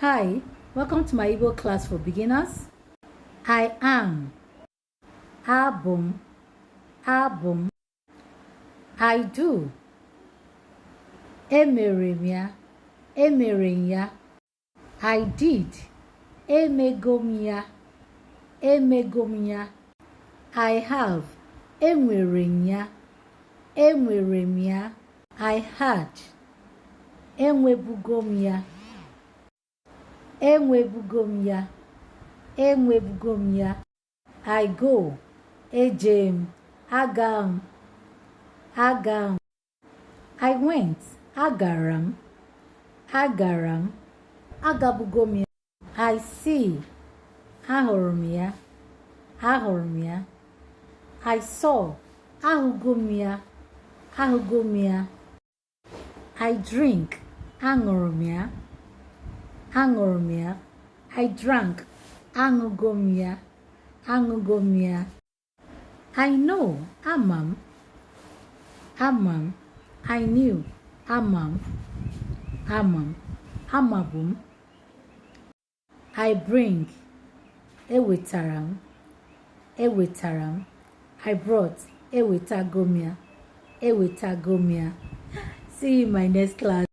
Hi, welcome to my Igbo class for beginners. I am. Abụ m. Abụ m. I do. Emere m ya. Emere m ya. I did. Emego m ya. Emego m ya. I have. Enwere m ya. Enwere m ya. I had. Enwebugo m ya. Enwebugo m ya. Enwebugo m ya. I go. Eje m. Aga m. Aga m. I went. Agara m. Agara m. Agabugo m ya. I see. Ahụrụ m ya. Ahụrụ m ya. I saw. Ahụgo m ya. Ahụgo m ya. I drink. Aṅụrụ m ya. Aṅụrụ m ya. I drank. Aṅụgo m ya. Aṅụgo m ya. I know. Ama m. Ama m. I knew. Ama m. Ama m. Amabu m. I bring. Ewetara m. Ewetara m. I brought. Ewetago m ya. Ewetago m ya. See you in my next class.